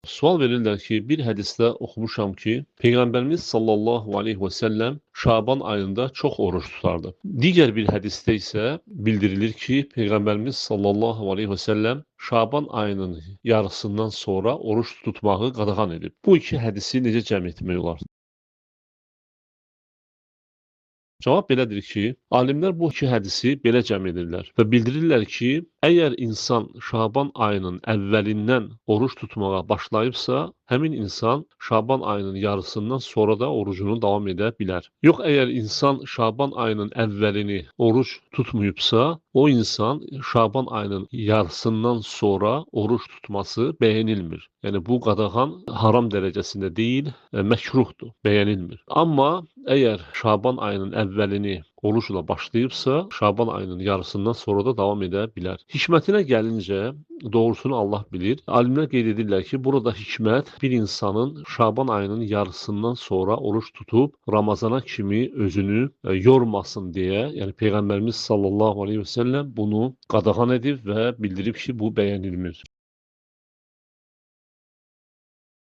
Sual verirlər ki, bir hədisdə oxumuşam ki, Peyğəmbərimiz sallallahu aleyhi və səlləm Şaban ayında çox oruc tutardı. Digər bir hədisdə isə bildirilir ki, Peyğəmbərimiz sallallahu aleyhi və səlləm Şaban ayının yarısından sonra oruc tutmağı qadağan edib. Bu iki hədisi necə cəm etmək olar? Cavab belədir ki, alimlər bu iki hədisi belə cəm edirlər və bildirirlər ki, əgər insan Şaban ayının əvvəlindən oruc tutmağa başlayıbsa, həmin insan Şaban ayının yarısından sonra da orucunu davam edə bilər. Yox, əgər insan Şaban ayının əvvəlini oruc tutmayıbsa, o insan Şaban ayının yarısından sonra oruc tutması bəyənilmir. Yəni bu qadağan haram dərəcəsində deyil, məkruhdur, bəyənilmir. Amma əgər Şaban ayının əvvəlini orucla başlayıbsa, Şaban ayının yarısından sonra da davam edə bilər. Hikmətinə gəlincə, doğrusunu Allah bilir. Alimlər qeyd edirlər ki, burada hikmət bir insanın Şaban ayının yarısından sonra oruc tutub Ramazana kimi özünü yormasın deyə, yəni Peyğəmbərimiz sallallahu aleyhi və səlləm bunu qadağan edib və bildirib ki, bu bəyənilmir.